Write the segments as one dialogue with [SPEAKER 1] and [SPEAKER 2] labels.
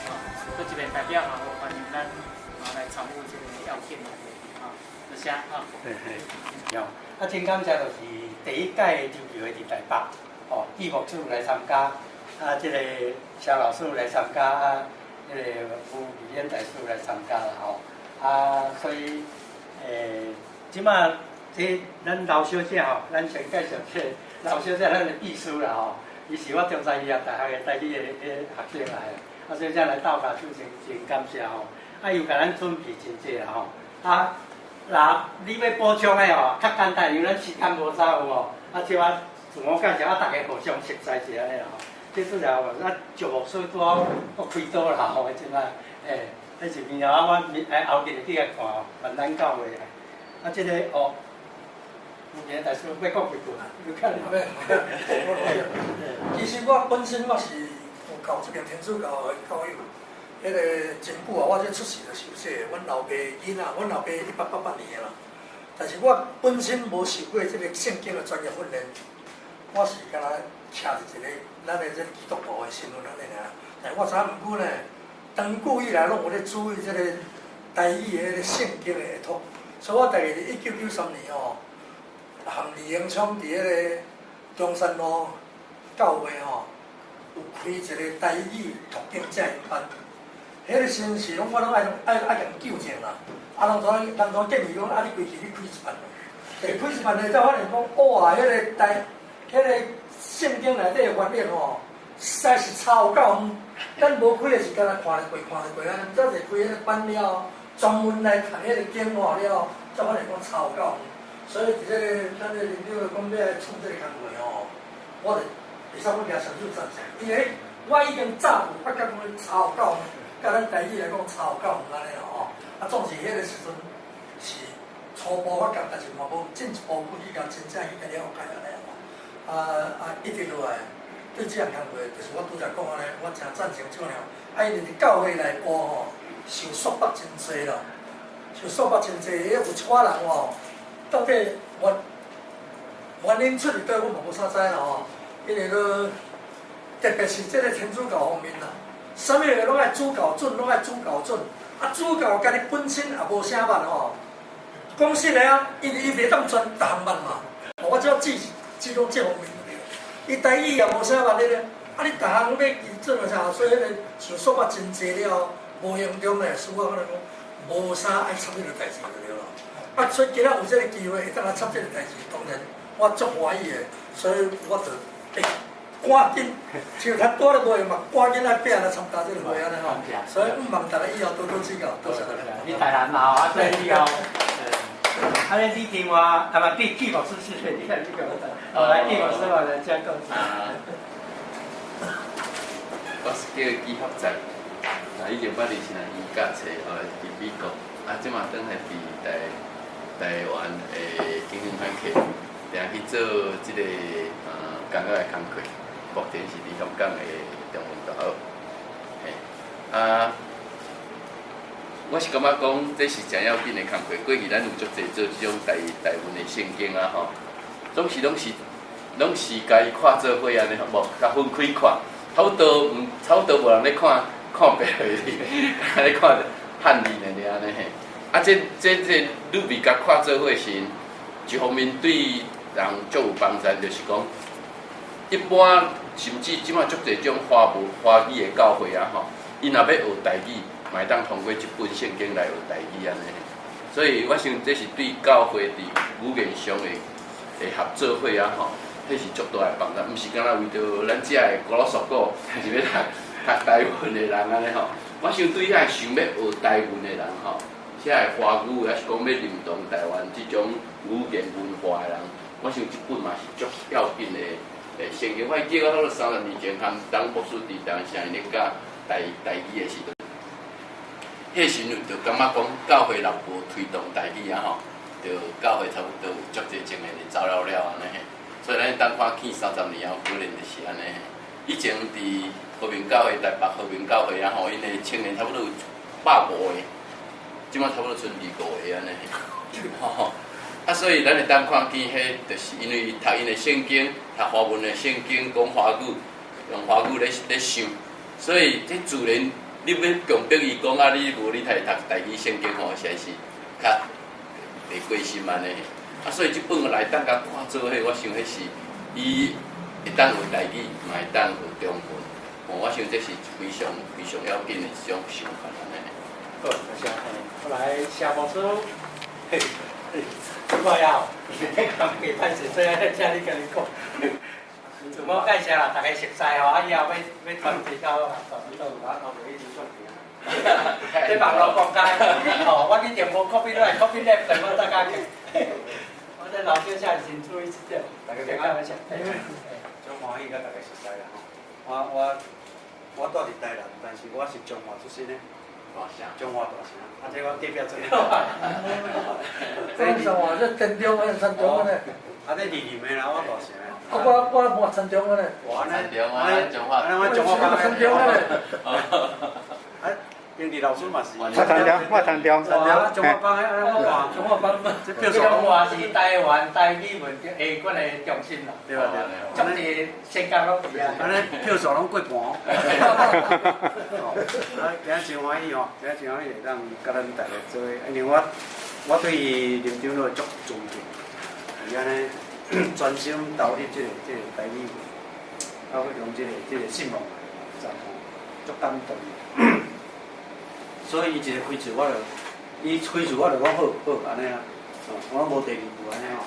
[SPEAKER 1] 吼，閣一遍代表吼，歡迎咱吼來參與這个要件的吼，多謝吼。
[SPEAKER 2] 嘿嘿，啊，真感謝就是第一屆籌備會佇台北，吼，紀牧師有來參加，啊，這个蕭老師有來參加，啊，這个吳美燕大師有來參加啦，吼，啊，所以，這馬這咱劉小姐吼，咱先介紹這個劉小姐，咱的秘書啦吼，伊是我中山醫學大學的台語的學生來的，啊，所以才來鬥跤手，真真感謝吼，啊，又共咱準備真濟啦吼，啊。若你欲補充的吼，較簡單，因為咱時間無啥有吼，啊，這我自我介紹，啊，大家互相熟悉一下按呢啦吼。這主要啊，趙牧師拄好閣開刀啦吼，這擺，欸，彼是邊啊，我明後日會去共看吼，萬咱教會啊。啊，這个哦，有邊大師欲講幾句啊？你看。
[SPEAKER 3] 其實我本身我是有教這個天主教的教友。彼个真久啊，我這出世就受洗，阮老爸囡仔，阮老爸1888年的啦。但是我本身無受過這个聖經的專業訓練，我是敢若徛佇一個咱的這个基督徒的身份按呢爾。但我知影毋過呢，長久以來攏有咧注意這個台語的彼个聖經的閱讀，所以我大概佇1993年吼，和李榮昌佇彼个中山路教會吼，有開一个台語讀經正音班。彼个時陣是攏我攏愛愛愛共糾正啦，啊，人怎人怎建議講，啊，你規氣你開一班，開一班咧，才發現講，哇，彼个台，彼个聖經內底的翻譯吼，實在是差有夠遠。咱無開的是敢若看咧過，看咧過，啊，毋知者開彼个班了，專門來讀彼个經吼了，才發現講差有夠遠。所以佇這個咱這個領導講欲來創這个工課吼，我就袂使講舉雙手贊成，因為我已經早有發覺講差有夠遠。佮咱台語來講差有夠遠按呢啦吼，啊，總是彼个時陣是初步發覺，但是嘛無進一步去共真正去共了解按呢吼。啊啊，一直落來對這項工課，就是我拄才講按呢，我誠贊成這樣。啊，因為佇教會內部吼，受束縛真濟啦，受束縛真濟，彼有一寡人吼，到底原因出佇佗，我嘛無啥知啦吼。因為說，特別是這個天主教方面啦。啥物攏愛主教準，攏愛主教準。啊，主教家己本身也無啥捌吼。講實的啊，因為伊袂當全逐項捌嘛。我只只只講這方面對。伊台語也無啥捌咧，啊，你逐項欲伊準啥，所以彼个受束縛真濟了，無形中咧，使我可能講無啥愛插這个代誌就對咯。啊，所以今仔有這个機會會當來插這个代誌，當然我足歡喜的，所以我就會趕緊，像較拄咧無閒嘛，趕緊來拼來參加這个會按呢吼。所以毋望大家以後多多指教，多謝大家。
[SPEAKER 2] 你台南嘛吼，啊，所以以後，啊，你李廷華，啊嘛，紀紀牧師是，你看你講，哦，來紀牧師嘛來遮講。
[SPEAKER 4] 啊，我是叫紀福在，啊，以前捌佇新南醫教冊，後來佇美國，啊，這馬轉來佇台灣的經營番客，定去做這个工作的工課。目前是佇香港的中文大學。嘿，啊，我是感覺講這是誠要緊的工課。過去咱有足濟做這種台文的聖經啊吼，總是攏是攏是共伊看做伙按呢，無共分開看，差不多毋差不多無人咧看看白話字，敢咧看漢字爾按呢嘿。啊，這女味共看做伙時，一方面對人足有幫助，就是講一般甚至這馬足濟種華文華語的教會啊吼，𪜶若欲學台語，嘛會當通過這本聖經來學台語按呢。所以我想這是對教會佇語言上的合作伙啊吼，彼是足大的幫助，毋是干焦為著咱遮的古魯索古，是欲讀讀台文的人按呢吼。我想對遐想欲學台文的人吼，遮的華語，抑是講欲認同台灣這種語言文化的人，我想這本嘛是足要緊的聖經。我記得我差不多30年前，和董博士佇台灣城咧教台語的時陣，彼時陣就感覺講教會若無推動台語啊吼，就教會差不多有足濟青年就走了了按呢。所以咱當看見30年後，可能就是按呢。以前佇和平教會台北和平教會啊吼，𪜶的青年差不多有150個，這馬差不多賰25個按呢。吼，啊，所以咱會當看見，彼就是因為讀𪜶的聖經，讀華文的聖經，講華語，用華語咧咧想，所以這自然你欲強迫伊講啊，你無你讀讀台語聖經吼，實在是較袂過心按呢。啊，所以這本來當共看做伙，我想彼是伊會當學台語，嘛會當學中文。吼，我想這是非常非常要緊的一種想法按呢。
[SPEAKER 1] 好，多謝。後來謝牧師，嘿，我要，你講袂歹勢，所以請你共伊講。自我介紹啦，大家熟似吼，啊以後欲傳遞到大都有啊，後面一直出去啊。這網路公開，吼，我一定無 copy 落來，copy left，我大家去。我這老鄉下先注意這點，
[SPEAKER 5] 大家平安，足歡喜佮大家熟似啦吼。我住佇台南，但是我是彰化出身的。
[SPEAKER 4] 大城。
[SPEAKER 5] 彰化大城，啊，這我隔壁村。
[SPEAKER 3] 這彰化這田中的田中的。
[SPEAKER 5] 啊，這二林的啦，我大城的。
[SPEAKER 3] 啊，我嘛田中的咧。
[SPEAKER 5] 哇，
[SPEAKER 4] 田中啊，彰化。
[SPEAKER 5] 按呢，我彰化
[SPEAKER 3] 田中的咧。
[SPEAKER 5] 啊，平地老師嘛是。
[SPEAKER 6] 我田中，我田中。
[SPEAKER 5] 彰化幫的，按呢我看。
[SPEAKER 3] 彰化幫。
[SPEAKER 5] 這票數。
[SPEAKER 1] 彰化是台灣台語文的下關的中心啦。
[SPEAKER 5] 對啊對啊。
[SPEAKER 1] 足濟世界攏佇遐。
[SPEAKER 5] 按呢票數攏過半。啊，今仔真歡喜吼，今仔真歡喜會當佮咱大家做伙，因為我對林長老足尊敬，伊按呢專心投入這個台語，啊，閣用這個信望站吼，足感動。所以伊一個開喙，我就伊開喙我就講好好按呢啊，我無第二句按呢吼，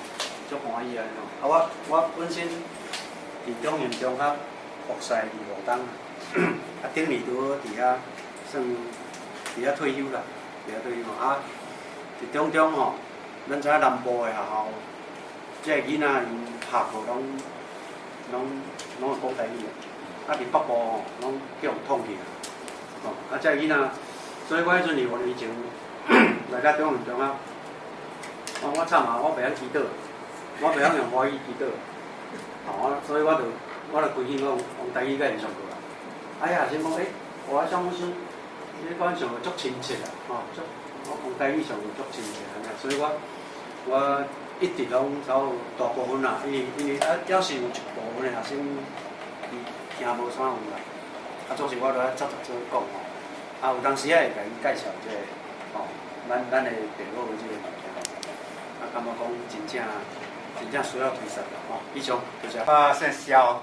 [SPEAKER 5] 足歡喜按呢吼。啊，我本身佇中原中學服侍25冬，啊，頂年拄好佇遐算佇遐退休啦，佇遐退休吼。啊，佇中中吼，咱知影南部的學校，這个囡仔𪜶下課攏會講台語的，啊，佇北部吼，攏叫予統去啊。吼，啊，這个囡仔，所以我彼陣25年前來到中原中學，我慘啊，我袂曉祈禱，我袂曉用華語祈禱，吼，所以我就規氣講用台語共𪜶上課啊。啊，遐學生講，欸，我想想，你講上課足親切啊，吼，足我講台語上課足親切按呢，所以我一直攏走大部分啦，因為啊，還是有一部分的學生伊聽無啥有啦，啊，總是我都愛雜雜做講吼，啊，有當時仔會共𪜶介紹這個，吼，咱的父母這個物件，啊，感覺講真正真正需要推廣啦，吼，以上，多謝。
[SPEAKER 6] 我姓蕭，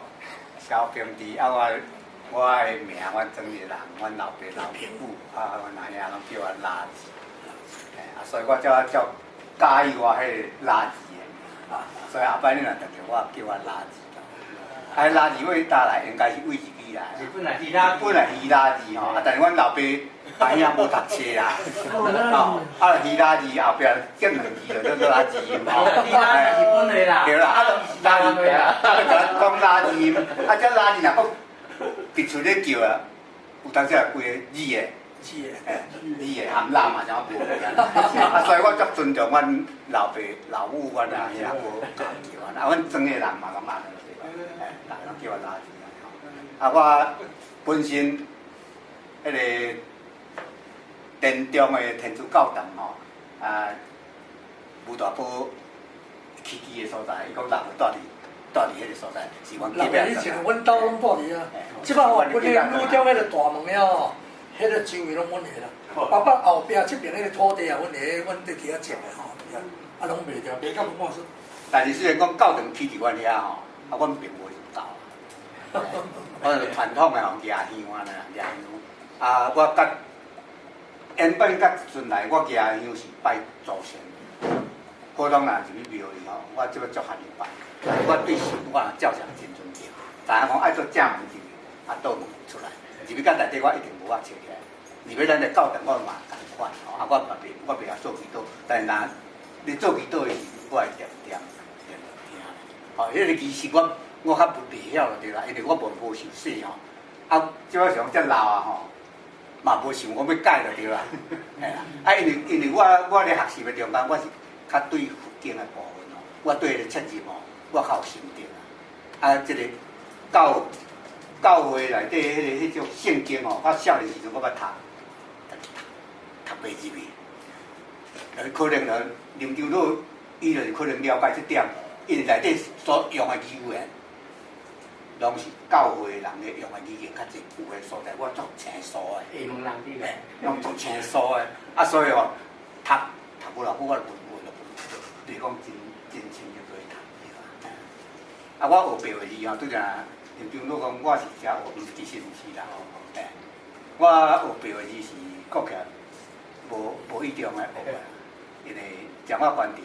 [SPEAKER 6] 蕭平治，啊，我的名，阮庄裡人，阮老爸老母啊，阮阿兄攏叫我拉字，啊，所以我才才佮意我彼个拉字的名，所以後擺你若碰著我，叫我拉字。啊，拉字佗佗來，應該是佗一支來。
[SPEAKER 1] 日本來希臘，
[SPEAKER 6] 本來希臘字吼，啊，但是阮老爸阿兄無讀冊啦，吼，啊，希臘字後壁變兩字就叫做拉字音。
[SPEAKER 1] 希臘字日本的啦。
[SPEAKER 6] 對啦，啊，拉字，啊，就共咱講拉字音，啊，這拉字若閣直出咧叫啊，有當時也規个字的，
[SPEAKER 3] 字的，
[SPEAKER 6] 欸，字的含拉嘛，怎無啊，所以我足尊重阮老爸、老母、阮阿兄無教叫啊，阮莊的人嘛攏按呢對吧？欸，逐个攏叫我拉字按呢吼。啊，我本身彼個田中的天主教堂吼，啊，吳大寶起乩的所在，伊講六月住佇彼个所在，是阮隔壁。
[SPEAKER 3] 以前阮兜攏住佇啊，這擺吼，阮彼個女中彼個大門了吼，彼個周圍攏阮的啦。包括後壁這邊彼個土地啊，阮的，阮佇遐種的吼，啊，攏賣掉，賣到無半說。
[SPEAKER 6] 但是雖然講教堂起佇阮遐吼，啊，阮並無入教。我是傳統的吼，舉香按呢，舉香。啊，我佮原本佮陣來，我舉香是拜祖先。普通人入去廟裡吼，我這個足罕拜。我對神我照常真尊敬。知影講愛做正門入去，啊倒門出來。入去到內底，我一定無法笑起來。入去咱的教堂，我嘛仝款吼，啊，我嘛袂，我袂曉做祈禱，但是若你做祈禱的時，我會恬恬恬聽。吼，彼個儀式我較袂曉就對啦，因為我無受洗吼。啊，這擺像遮老啊吼，嘛無想講欲改就對啦。嘿啦，啊，因為我咧學習的中間，我是較對佛經的部分吼，我對彼個切入吼，我較有心得啊。啊，這個教會內底彼個彼種聖經吼，我少年時陣我捌讀，讀袂入去。可能就林長老伊就是可能了解這點，因為內底所用的語言，攏是教會人咧用的語言較濟，有的所在我足生疏的。
[SPEAKER 1] 厦門人對
[SPEAKER 6] 嘿，攏足青酥的，啊，所以吼，讀讀無偌久，我就文就就是講真真深入去讀對吧？啊，我學白話字吼，拄才林長老講，我是遮學，毋是其實毋是啦吼。嘿，我學白話字是講起來無無意中的學的，因為蔣法官佇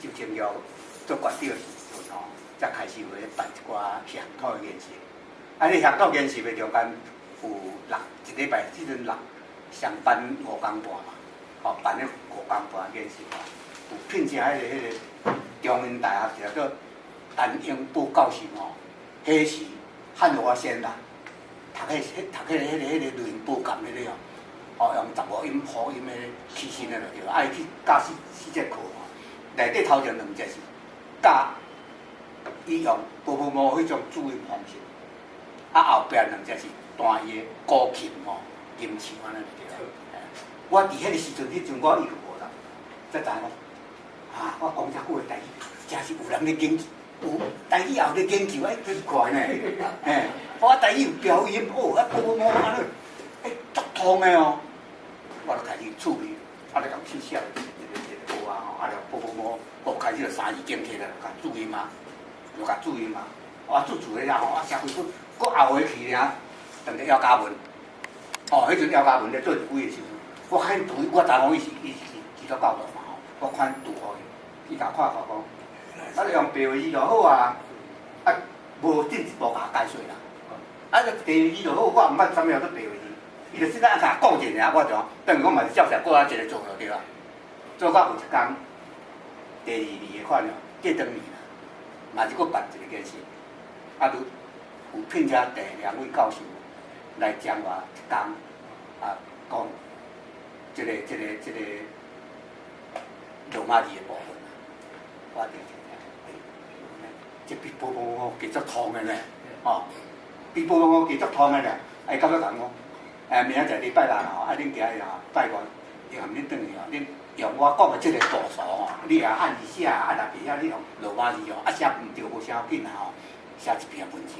[SPEAKER 6] 周清玉做館長的時陣吼，才開始有咧辦一寡鄉土的研習。啊，你鄉土研習的中間有六一禮拜，這陣六上班五工半嘛，吼，辦咧五工半研習吼，有聘請彼個中央大學一個叫陳英寶教授吼，彼是漢華先啦，讀彼讀彼個類型報感彼個哦，哦用15音呼音的起身的就對，啊伊去教四四節課吼，內底頭前兩節是教伊用波普摩彼種注音方式，啊後壁兩節是彈伊的古琴吼，吟唱按呢就對啦。我佇彼個時陣，彼陣我已經無啦，才知影講，啊，我講遮久的台語，真是有人咧研究，有台語也有咧研究，哎，真怪呢，嘿，我台語有標音，哦，啊，波普摩按呢，欸，足通的哦，我就開始趣味，啊，就共去寫一個一個學啊吼，啊，就波普摩，我開始就三字經起來，共注音啊，就共注音啊，我注注了吼，啊，寫幾本，閣後回去爾，當個姚嘉文，哦，彼陣姚嘉文咧做立委的時陣，我看讀，我知影伊是伊是基督教徒嘛吼，我看拄予伊，伊共看看講，啊，你用白話字就好啊，啊，無進一步共解說啦，啊，你白話字就好，我毋捌啥物叫做白話字，伊就先仔共講一下，我就等於講嘛是照寫過啊一個做就對啊，做到有一工，第二年的款哦，過當年啦，嘛是閣辦一個研習，啊，就有聘請鄭良偉教授來講話一工，啊，講這個羅馬字的部分啊，我就聽聽，這比波波摩加足通的呢，吼，比波波摩加足通的呢，啊，伊到尾共講，明仔載禮拜六吼，啊，恁今日吼拜五，伊含恁轉去吼，恁用我講的這個步數吼，你也漢字寫，啊，若袂曉你用羅馬字吼，啊寫毋對無啥要緊啊吼，寫一篇文章。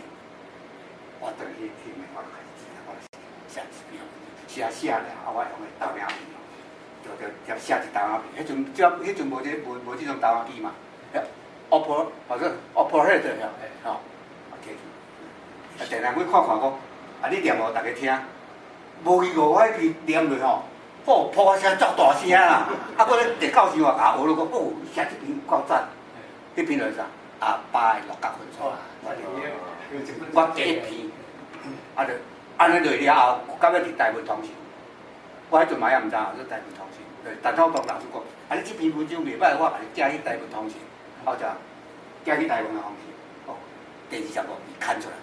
[SPEAKER 6] 我轉去去面我就開始我就寫一篇文章，寫寫了，啊，我用个投影片，就就就寫一投影片。彼陣這彼陣無這無無這種投影機嘛，OPPO 或者 OPPO 的吼，啊摕去，啊，鄭人去看看講，啊，你念予逐家聽，無去五我彼篇念落吼，哦，噗聲足大聲啦！啊，閣咧鄭教授也共學了講，哦，你寫這篇有夠讚，彼篇就是啥？阿爸的六角分數。我第一篇，啊，就按呢落了後，到尾佇台文通訊，我彼陣嘛也毋知影做台文通訊，就是陳浩東老師講，啊，你這篇文章袂歹，我共你寄去台文通訊，後就寄去台文通訊，哦，第25篇刊出來，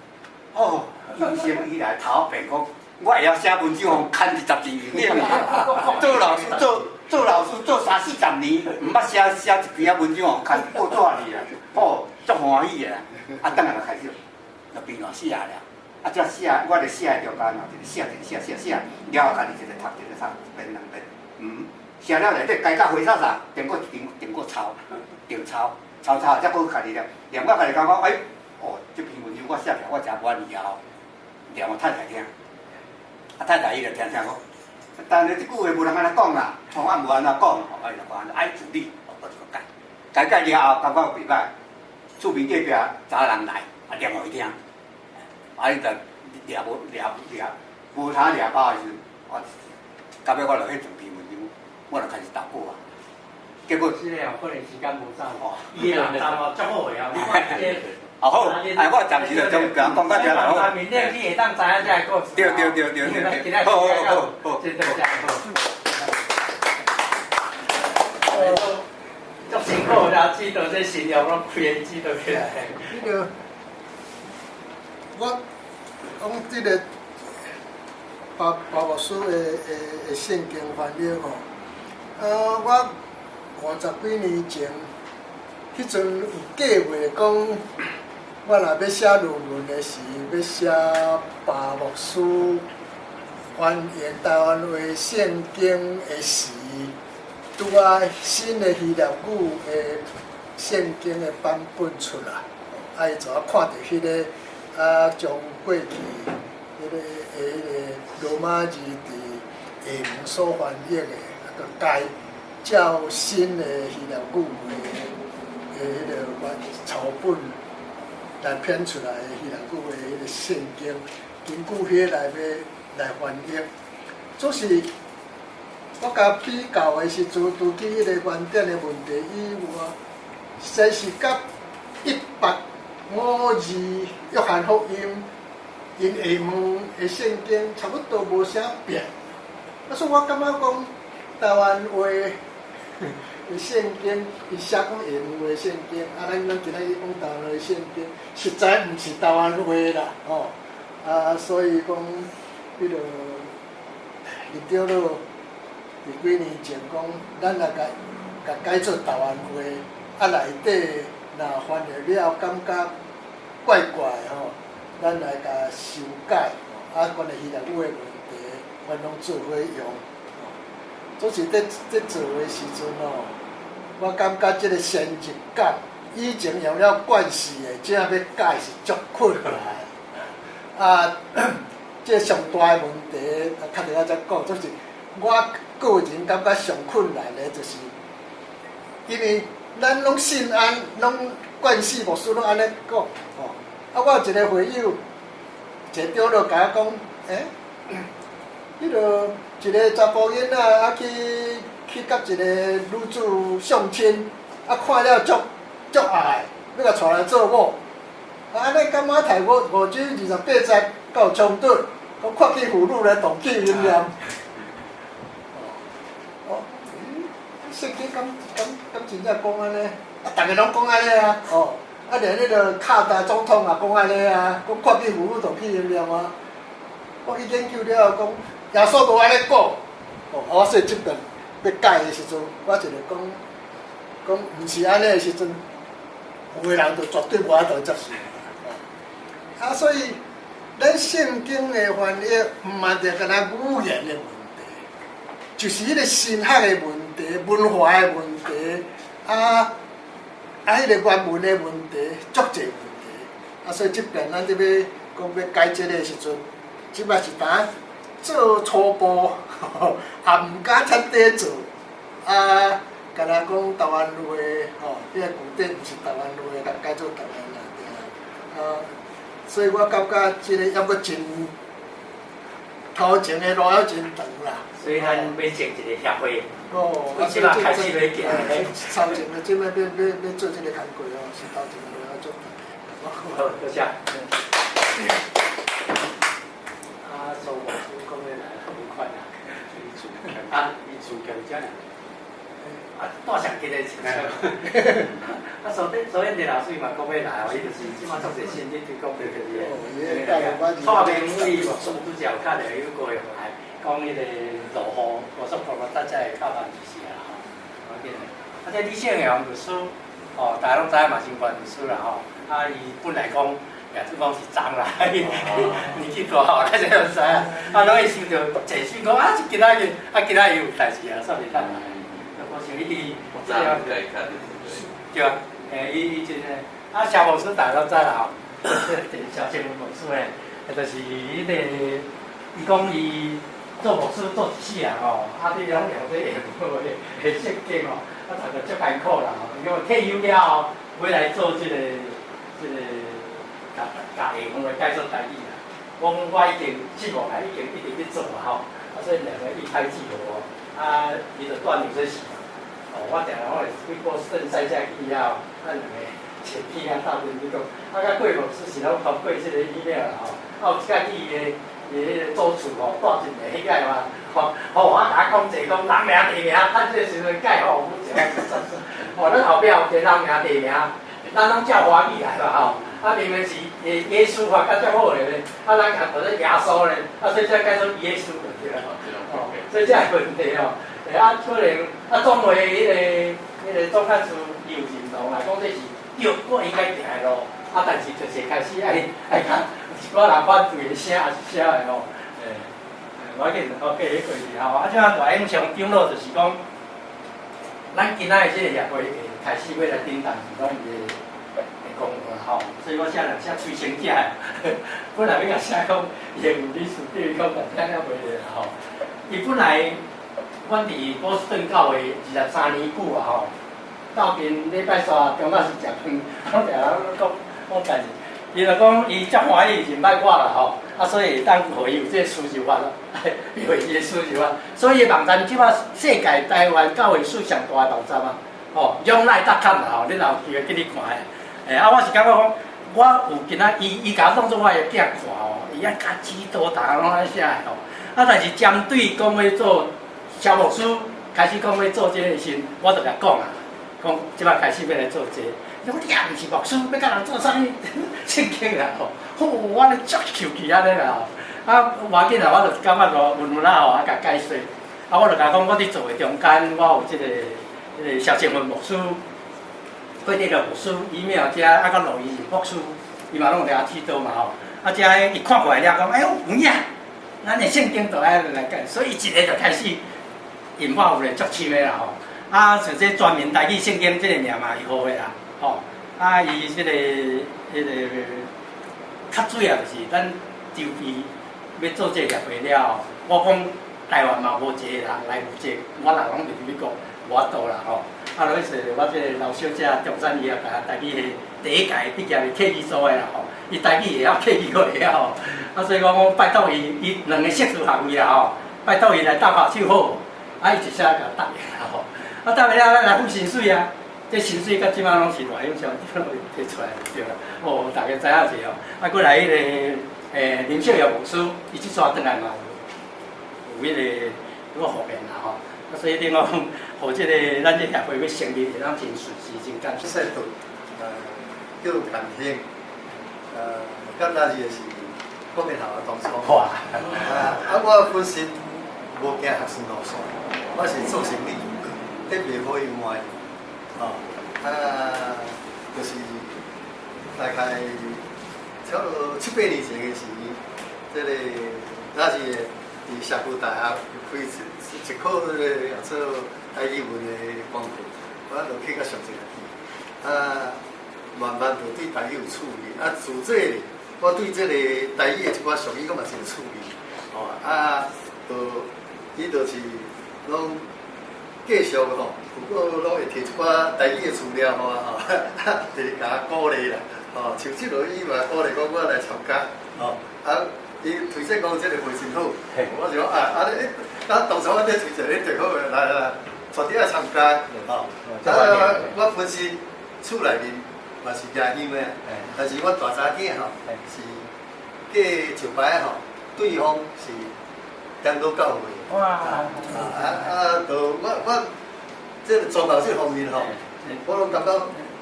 [SPEAKER 6] 哦，有生以來頭變講，我會曉寫文章，予刊佇雜誌裡面，做老師做做老師做三四十年，毋捌寫寫一篇仔文章予刊報紙裡啊，哦，足歡喜的，啊，轉來就開始。就變亂寫了，啊，這寫我咧寫的中間吼，一個寫一個寫寫寫，了後家己一個讀一個讀，一遍兩遍，寫了內底改甲花灑灑，經過一張，經過抄，定抄，抄抄，才閣家己念，念到家己感覺，哎，哦，這篇文章我寫起來我誠滿意啊吼，念予太太聽，啊太太伊就聽聽講，但是這句話無人按呢講啦，吼啊無按怎講，吼啊伊就講按呢，愛處理，哦，閣一個改，改改了後感覺袂歹，厝邊隔壁查人來，啊念予伊聽。啊！伊就掠無掠掠無通掠包的時陣，我到尾我就彼整篇文章，我就開始投稿啊。結果
[SPEAKER 1] 是哦，可能時間無夠哦。伊的網站哦，足好的哦，你看這個。
[SPEAKER 6] 哦好，哎，我暫時就將講講到這就好。
[SPEAKER 1] 面頂你會當知影這個故事。
[SPEAKER 6] 對對對對對。好好好好。
[SPEAKER 1] 真多謝好。足辛苦啦，指導這新娘攏開指導起來。
[SPEAKER 7] 那個，我講這個巴巴牧師的聖經翻譯吼，啊，我五十幾年前，彼陣有計劃講，我若欲寫論文的時，欲寫巴牧師翻譯台灣話聖經的時，拄仔新的希臘語的聖經的版本出來，啊，伊就啊看著彼個啊，將過去彼個的彼個羅馬字佇下文所翻譯的，啊，就改照新的希臘語的彼个原抄本來編出來的希臘語的彼個聖經，根據彼來欲來翻譯。總是我共比較的時陣，除去彼個原點的問題以外，實在是佮1852約翰福音𪜶下文的聖經差不多無啥變。啊，所以我感覺講台灣話的聖經，伊寫講下文話聖經，啊，咱今仔日講台灣話聖經，實在毋是台灣話啦，吼。啊，所以講，彼個林長老佇幾年前講，咱來共共改做台灣話，啊內底若翻譯了感覺怪怪吼，咱來共修改，啊，關於希臘語的問題，阮攏做伙用。總是佇做的時陣吼，我感覺這个先入感，以前用了慣勢的，這欲改是足困難。啊，這上大的問題，啊，較陣仔才講，就是我個人感覺上困難的，就是因為咱攏信按，攏慣勢牧師攏按呢講，吼。啊，我有一个會友，一个長老共我講，欸，彼个一个查埔囡仔啊去佮一个女子相親，啊看了足足愛，欲共娶來做某。啊，按呢敢馬太5章28節敢有衝突？講闊去婦女來動氣淫念。哦，咦，聖經敢敢敢真正講按呢？啊，逐个攏講按呢啊，哦，啊連彼个卡達總統也講按呢啊，講闊去婦女動氣淫念啊。我去研究了後講，耶穌無按呢講。哦，我所以這遍欲改的時陣，我一个講講毋是按呢的時陣，有的人就絕對無法度接受。啊，所以咱聖經的翻譯毋嘛著干焦語言的問題，就是彼个神學的問題、文化的問題，啊，彼個原文的問題，足濟問題。啊，所以這遍咱佇欲講欲改這个時陣，這擺是當做初步，也毋敢徹底做。啊，干焦講台灣話，吼，彼个古典毋是台灣話，共改做台灣話對啊。所以我感覺這个猶閣真頭前的路猶真長啦。
[SPEAKER 1] 所以咱欲整一个協會，
[SPEAKER 7] 哦，
[SPEAKER 1] 這擺開始咧行。
[SPEAKER 7] 頭前的這擺欲欲欲做這个工課哦，是頭前的路猶足長。
[SPEAKER 1] 好，多謝。啊，蘇牧師講的來很快啊。
[SPEAKER 5] 啊，伊厝徛遮爾。
[SPEAKER 1] 啊，帶上今日親像。啊，所以李老師嘛講欲來哦，伊就是這擺足濟新的推廣對對對。蔡明偉牧師拄才有敲電話去高雄來，講彼个落雨，高速公路搭才會靠萬一時啊吼。無要緊的。啊，這李勝陽律師，哦，大家攏知影嘛，真懸律師啦吼。啊，伊本來講，也做講是髒啦，年紀大吼，咱這攏知影。啊，攏會收著簡訊講啊，今仔日啊，今仔日有代誌啊，煞袂當來。我想伊佇這個對啊，欸，伊伊真個，啊，蕭牧師大家攏知啦吼，蕭清文牧師呢，就是彼個，伊講伊做牧師做一世人吼，啊，佇攏用這下文的聖經吼，啊，逐個足艱苦啦吼，伊講退休了後，欲來做這個，共共下文來改做台語啦。我講我已經節目來已經一直咧做啊吼，啊，所以兩个一拍即合，啊，伊就斷定這是。哦，我定定我會去波士頓賽車去了後，咱兩个前天啊鬥陣去講，啊，佮郭牧師是攏通過這个 email 啦吼，啊有一擺去伊的伊彼个祖厝吼，帶一个彼個嘛，吼，吼我共講者講人名地名，趁這个時陣改吼，吼，咱後壁有一个人名地名，咱攏照華語來嘛吼，啊明明是耶耶穌話較較好咧，啊咱共讀做耶穌咧，啊所以才改做耶穌就對啦，吼，所以這個問題吼。啊，可能啊，總會彼个總幹事伊有認同啦，講這是對，我應該行的路。啊，但是就是開始愛愛較有一寡人反對的聲也是啥的吼。欸，無要緊，好，過去過去吼。啊，這擺大影像長老就是講，咱今仔的這个協會會開始欲來頂擔是講伊的功課吼。所以我寫人寫催生者，本來欲共寫講，伊的理事長講，但聽了袂咧吼。伊本來阮佇波士頓教會23年久啊吼，到近禮拜三中暗時食飯，我定攏講講代誌。伊就講伊足歡喜認捌我啦吼，啊所以會當予伊有這個輸入法咯，伊會這個輸入法，所以網站這擺世界台灣教會史上大的網站啊，吼，永奈 .com 啦吼，你若有機會去你看的。欸啊，我是感覺講，我有今仔伊伊共我當做我的囝看吼，伊愛共指導逐項攏愛寫的吼。啊，但是針對講欲做蕭牧師開始講欲做這個時，我就共講啊，講這擺開始欲來做這個。伊講你也毋是牧師，欲共人做啥物聖經啊？吼，吼，我咧足生氣按呢啦吼。啊，無要緊啦，我就感覺咯，溫溫啊吼，啊共解說。啊，我就共講，我佇做的中間，我有這個蕭正文牧師。過佇個牧師，伊廟遮啊，佮羅伊是牧師，伊嘛攏有掠指導嘛吼。啊，遮伊看過來了，講哎喲有影，咱的聖經就愛來改，所以一個就開始引發有個足深的啦吼。啊，像這全民台語聖經這個名嘛伊號的啦，吼。啊，伊這個較主要就是咱籌備欲做這個協會了後，我講台灣嘛無一個人來負責，我人攏佇美國無法度啦吼。啊，落去說我這個老小姐中山伊也共台語的第一屆畢業的客語組的啦吼，伊台語會曉，客語閣會曉吼。啊，所以講我拜託伊，伊兩個碩士學位啦吼，拜託伊來搭下手好無？啊，伊一聲共答應啦吼。啊，答應了，咱來付薪水啊。這薪水到這擺攏是偌用小攏提出來對啦。哦，大家知影者哦。啊，過來彼個林少爺牧師，伊這逝轉來嘛有彼個個方面啦吼。啊，所以你講，予這個咱這協會欲成立，會當真順時，真感謝。
[SPEAKER 8] 說到叫陳興，敢若是是國民學校同窗。
[SPEAKER 1] 哇！
[SPEAKER 8] 啊啊！我本身無行學術路線，我是做生意，咧賣保養的，吼啊，就是大概差不多七八年前的時，這個那是佇社區大學開一課這個叫做台語文的功課，我就去佮上一學期，啊，慢慢就對台語有趣味，啊，自這個我對這個台語的一寡俗語，我嘛是有趣味，吼啊，就伊就是攏繼續吼，有過攏會提一寡台語的資料予我吼，就是共我鼓勵啦，吼，像這落伊嘛鼓勵講我來參加，吼，啊，伊推薦講這個會真好，我就講啊，啊你，啊當初我咧推薦你最好來來來，絕對愛參加，吼，啊，我本身厝內面嘛是舉香的，但是我大查囝吼是過石牌吼，對方是長老教會，
[SPEAKER 1] 哇！
[SPEAKER 8] 啊啊，就我這個宗教這方面吼，我攏感覺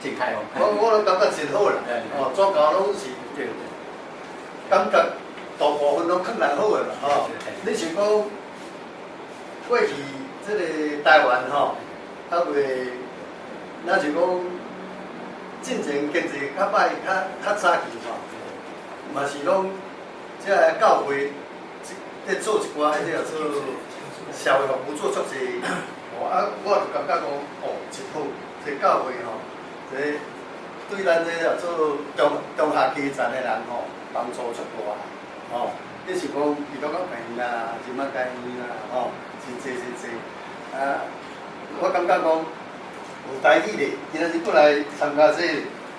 [SPEAKER 1] 真開放，
[SPEAKER 8] 我攏感覺真好啦，哦，宗教攏是感覺大部分攏較難好的啦，吼。你想講過去這個台灣吼，啊未，若是講進前經濟較歹、較早期吼，嘛是攏這个教會咧做一寡彼個叫做社會服務做足濟，哦啊，我就感覺講哦真好，這個教會吼，這個對咱這個做中下階層的人吼，幫助足大，吼。你是講基督教病院啦，仁愛醫院啦，吼，真濟真濟。啊，我感覺講有台語的，今仔日過來參加這個，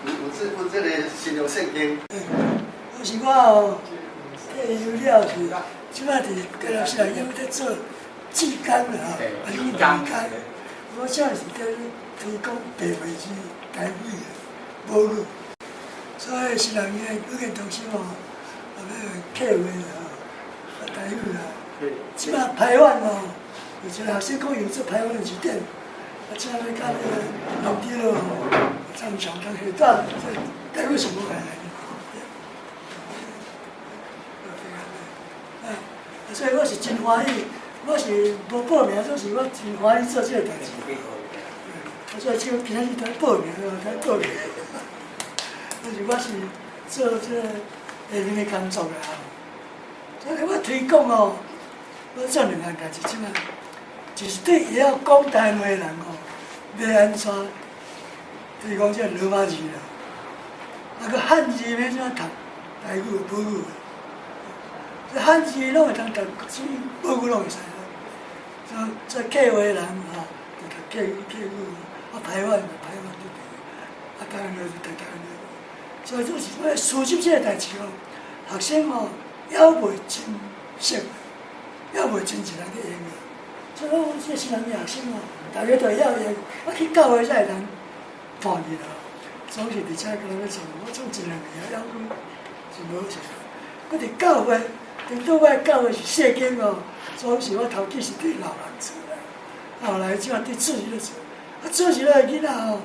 [SPEAKER 8] 有這個新約聖經。
[SPEAKER 9] 有時我哦，退休了是，這擺佇台南市內用咧做志工啦吼，啊是義工。我這是咧推廣白話字台語的母語，所以新人的語言中心吼，啊欲客話啦，啊台語啦。這擺排灣吼，有一個學生講有做排灣字典，啊，這擺欲佮那個農地咯吼，參詳當下當，這台語是無來的。啊，所以我是真歡喜，我是無報名，總是我真歡喜做這個代誌。啊，所以這今仔日來報名，來報名。但是我是做這個下面的工作啦。所以我推廣哦，我做兩項代誌，這擺就是對會曉講台話的人哦，欲按怎推廣這個羅馬字啦。啊，閣漢字欲怎讀台語母語？這漢字攏會當讀，母語攏會使。所以客話人吼，就讀客語客語，啊台灣就台灣就對，啊台灣就讀台灣。所以就是我書籍這個代誌吼，學生吼猶未真熟，猶未真濟人去用的。所以講，這新南學生吼，大家都會曉用，啊去教會才會當叛逆啦。總是佇遮佮人咧創，我創一兩年啊，猶閣真無好勢。閣佇教會，頂拄我教會是細間哦，總是我頭幾是佇老人厝啦，後來這佇主日咧做，啊主日的囡仔吼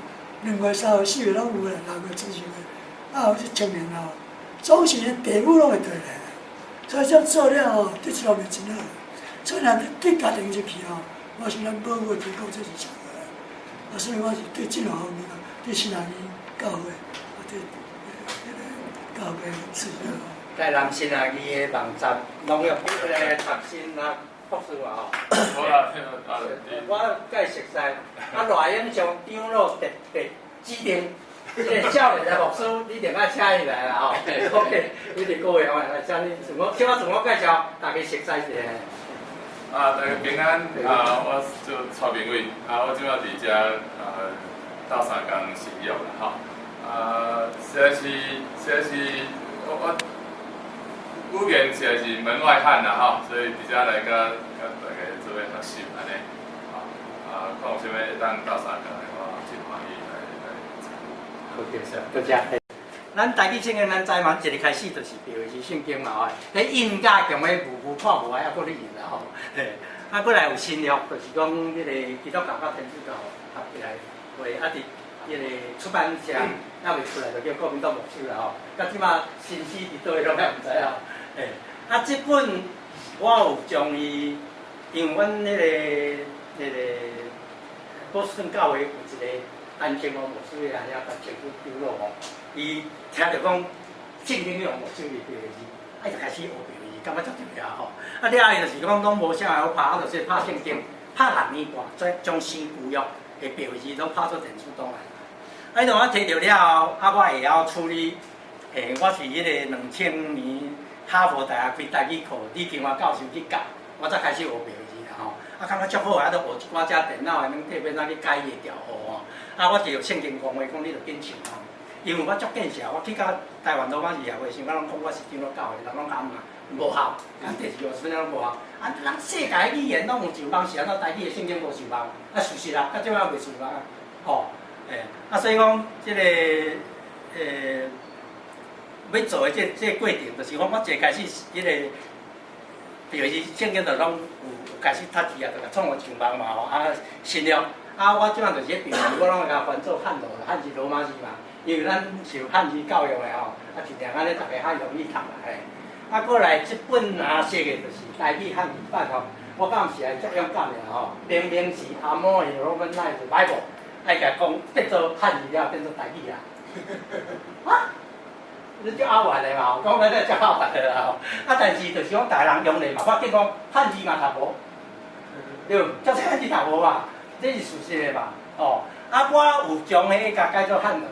[SPEAKER 9] ，2月、3月、4月攏有啦，6月出生的，啊有這青年吼，總是父母攏會綴來，所以這樣做了後，對這方面真好。所以若對家庭入去吼，我是咱母語推廣這是上好的。啊，所以我是對這兩方面啊，對新南教會，啊對彼个教會事業。
[SPEAKER 1] 台南新南義的網站，農業彼個讀新學博士嘛吼。
[SPEAKER 10] 好啦，
[SPEAKER 1] 我較熟似，啊賴永祥長老特別指定，這个少年的牧師，你一定愛請伊來啦吼。OK，你佇各位吼，來請你自我，請我自我介紹，大家熟似一下。
[SPEAKER 10] 啊，大家平安啊！我做蔡明偉啊，我這擺佇遮啊鬥相共信仰啦吼。啊，實在是我語言實在是門外漢啦吼，所以佇遮來佮大家做伙學習按呢。啊，看有啥物會當鬥相共的，我真歡喜來參與。
[SPEAKER 1] 好，謝謝，多謝。咱台語聖經，咱知嘛？一個開始就是白話字聖經嘛吼。彼印甲強欲無無看無愛，猶閣咧印啦吼。嘿，啊，過來有新約，就是講彼個基督教佮天主教合起來畫，啊，佇彼個出版社猶未出來，就叫國民黨牧師啦吼。到這馬新書佇佗位攏猶毋知吼。嘿，啊，這本我有將伊，因為阮彼個波士頓教會有一個安靜牧師的阿遐甲政府丟落吼。伊聽著講聖經用牧師的白話字，啊，伊就開始學白話字，感覺足重要吼。啊，了後伊就是講攏無啥會好拍，啊，就是拍聖經，拍6年半，再將新舊約的白話字攏拍做電子檔案。啊，彼陣我提著了後，啊，我會曉處理。我是彼個2000年哈佛大學開台語課，李金華教授去教，我才開始學白話字啦吼。啊，感覺足好，啊，就學一寡這電腦的軟體，欲怎去改伊的調號吼。啊，我就用聖經講話，講你著緊唱吼。因為我足見笑，我去到台灣羅馬字協會時，我攏講我是長老教會，人攏共罵，無效，啊，第二個啥物攏無效。啊，人世界語言攏有上網，是按怎台語的聖經無上網？啊，事實啊，到這擺未上網啊，吼，啊，所以講這个，欲做的這個過程，就是講我一開始彼个，比如是聖經就攏有開始讀字啊，就共創予上網嘛吼，啊，新約，啊，我這擺就是咧平時我攏會共翻做漢羅，漢字羅馬字嘛。因為咱受漢字教育的吼，啊，盡量按呢，大家較容易讀啦嘿。啊，過來這本藍色的就是台語漢字版吼，我敢是來足勇敢的吼，明明是 Amoy Romanized Bible，愛共講變做漢字了，變做台語啊。啊？你足拗歪的嘛？講來足拗歪的啦吼。啊，但是就是講逐个人用咧嘛，發現講漢字嘛讀無，對，叫做漢字讀無嘛，這是事實的嘛，哦。啊，我有將彼个改做漢羅。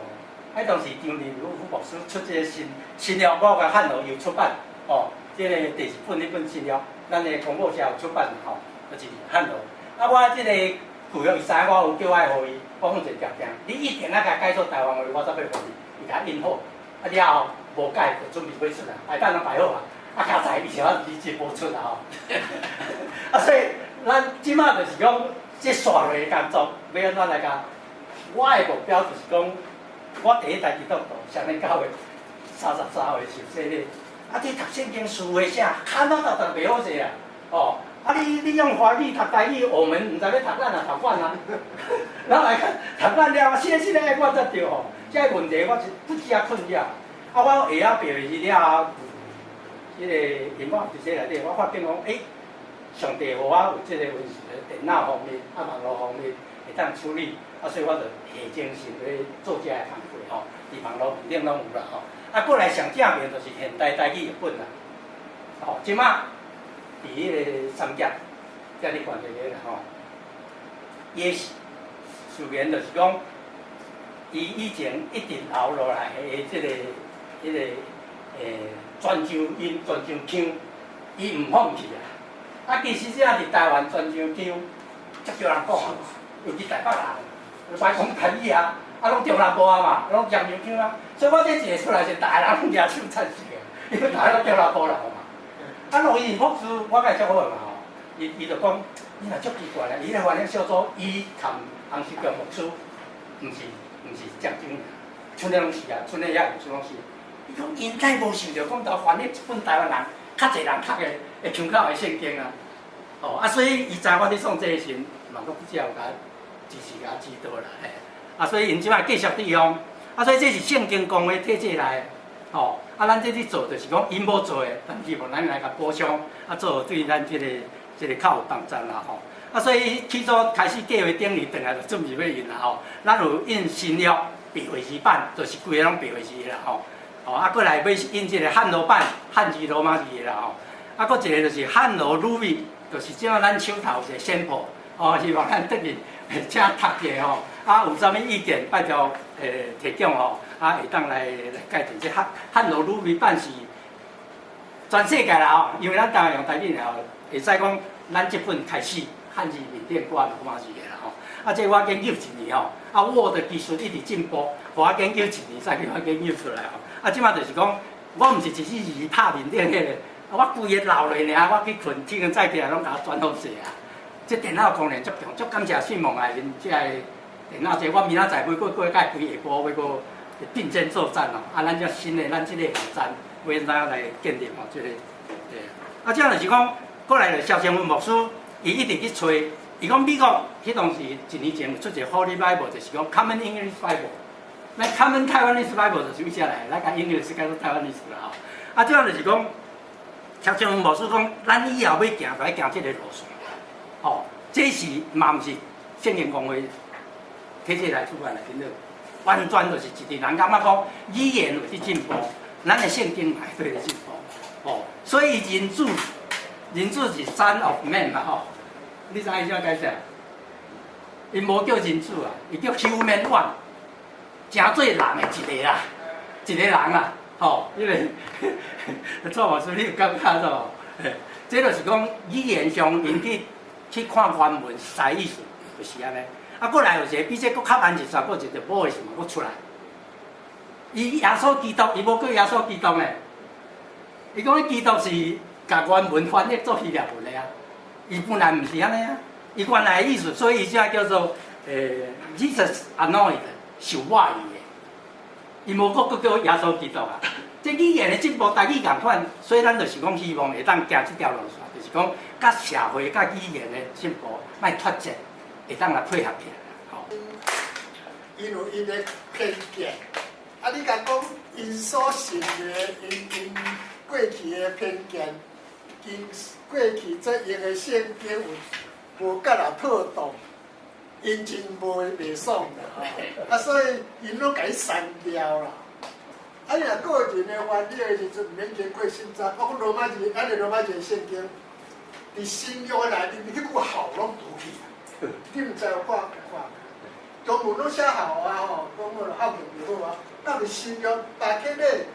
[SPEAKER 1] 彼當時張林如副牧師出這個新新約，我共漢羅有出版，哦，這個第二本彼本新約，咱的公報社有出版吼，就是漢羅。啊，我這個舊約伊知影我有叫我愛予伊，我講一個條件，你一定愛共改做台灣話，我才欲予你，伊共印好。啊了後無改就準備欲出來，下等攏排好啊，啊較在伊是我一直無出啊吼。啊，所以咱這馬就是講，這紲落的工作欲按怎來共？我的目標就是講。我第一代基督徒，啥物教會33歲受洗禮，啊！你讀聖經詞彙寫，看到讀讀袂好勢啊！哦，啊你用華語讀台語，我們毋知欲讀咱啊讀阮啊，咱來看讀咱了，是是咧，我才對吼。這個問題我是不止啊困擾。啊，我會曉白話字了後，這個因我佇這內底，我發現講，欸，上帝予我有這個本事，電腦方面啊，網路方面會當處理，啊，所以我就下精神咧做這个工作吼，佇網路面頂攏有啦吼。啊，過來上正面就是現代台語譯本啦。吼，這馬佇彼个三峽，遮你看著個啦吼。伊的語言就是講，伊以前一直留落來的這个、彼个泉州音、泉州腔，伊毋放棄啊。
[SPEAKER 2] 啊，其實這佇台灣全場腔，足少人講啊，尤其台北人，歹講台語啊，啊，攏中南部啊嘛，攏漳州腔啊，所以我這一个出來是逐个人攏舉手贊成的，因為逐个攏中南部人嘛。啊，羅伊牧師，我共伊足好的嘛吼，伊就講，你若足奇怪咧，伊个翻譯小組，伊含洪世強牧師，毋是漳州，賰的攏是啊，賰的遐牧師攏是。伊講𪜶敢無想著講到翻譯一本台灣人較濟人讀的會腔口的聖經啊？哦，啊，所以伊知我咧創這个時陣，嘛閣只有共支持共指導啦，嘿。啊，所以𪜶這擺繼續佇用，啊，所以這是聖經公會體制內，吼，啊，咱這去做就是講𪜶無做的，咱希望咱來共補充，啊，做對咱這個較有幫助啦，吼。啊，所以起初開始計劃頂年轉來就準備欲印啦，吼。咱有印新約白話字版，就是規个攏白話字的啦，吼。哦，啊，過來欲印這個漢羅版，漢字羅馬字的啦，吼。啊，閣一個就是漢羅魯米，就是這馬咱手頭有一個 sample，哦，希望咱轉去請讀者吼。啊，有啥物意見，拜託提供吼，啊，會當來改進。這漢羅魯米版是全世界啦吼，因為咱台灣用台語吼，會使講咱這本開始漢字面頂掛羅馬字的啦吼。啊，這我研究一年吼，啊，我的技術一直進步，予我研究一年，再去我研究出來吼。啊，這馬就是講，我毋是一字一字拍面頂彼個，啊，我規個留落爾，我去睏，天光早起來攏共我轉好勢啊。這電腦功能足強，足感謝信夢來𪜶這个電腦這，我明仔載買過過甲規下晡欲閣並肩作戰哦。啊，咱這新的，咱這個網站，欲按怎來建立吼？這個，對。啊，這樣就是講，過來就蕭清文牧師，伊一直去揣，伊講美國彼當時一年前有出一個 Holy Bible，就是講 Common English Bible。咱 Common Taiwanese Bible 就是為這來，咱共 English 改做 Taiwanese 啦吼。啊，這樣就是講，蕭清文牧師講，咱以後欲行，就愛行這個路線。吼，這是嘛毋是聖經公會體制來出版的，真的，完全就是一個人感覺講語言有佇進步，咱的聖經嘛會對咧進步。哦，所以人子，人子是 Son of Man 嘛吼，你知影伊怎解釋？伊無叫人子啊，伊叫 Human One，成做人的一個啦，一個人啦，吼，因為蔡牧師，你有感覺無？這就是講語言上，𪜶去看原文實在意思，就是按呢。啊，過來有一個比這閣較慢一煞，閣一個無的時嘛，閣出來。伊耶穌基督，伊無叫耶穌基督呢。伊講基督是共原文翻譯做希臘文的啊。伊本來毋是按呢啊。伊原來的意思，所以伊才叫做Jesus Anointed，受抹油的。伊無閣閣叫耶穌基督啊。這語言的進步，台語仝款，所以咱就是講希望會當行這條路線，就是講佮社會、佮語言的進步，莫脫節，會當來配合起來。吼。
[SPEAKER 7] 𪜶有𪜶的偏見，啊！你共講𪜶所信的，𪜶過去的偏見，𪜶過去這用的聖經有無佮人妥當，𪜶真無袂爽啦，吼！啊，所以𪜶攏共伊刪掉啦。啊，你若個人的翻譯的時陣，毋免經過審查。我講羅馬字，咱的羅馬字聖經，佇新約的內面，彼句好攏除去啊。你毋知有看有看？中文攏寫好啊吼，講我好就好啊。到佇新約大起咧，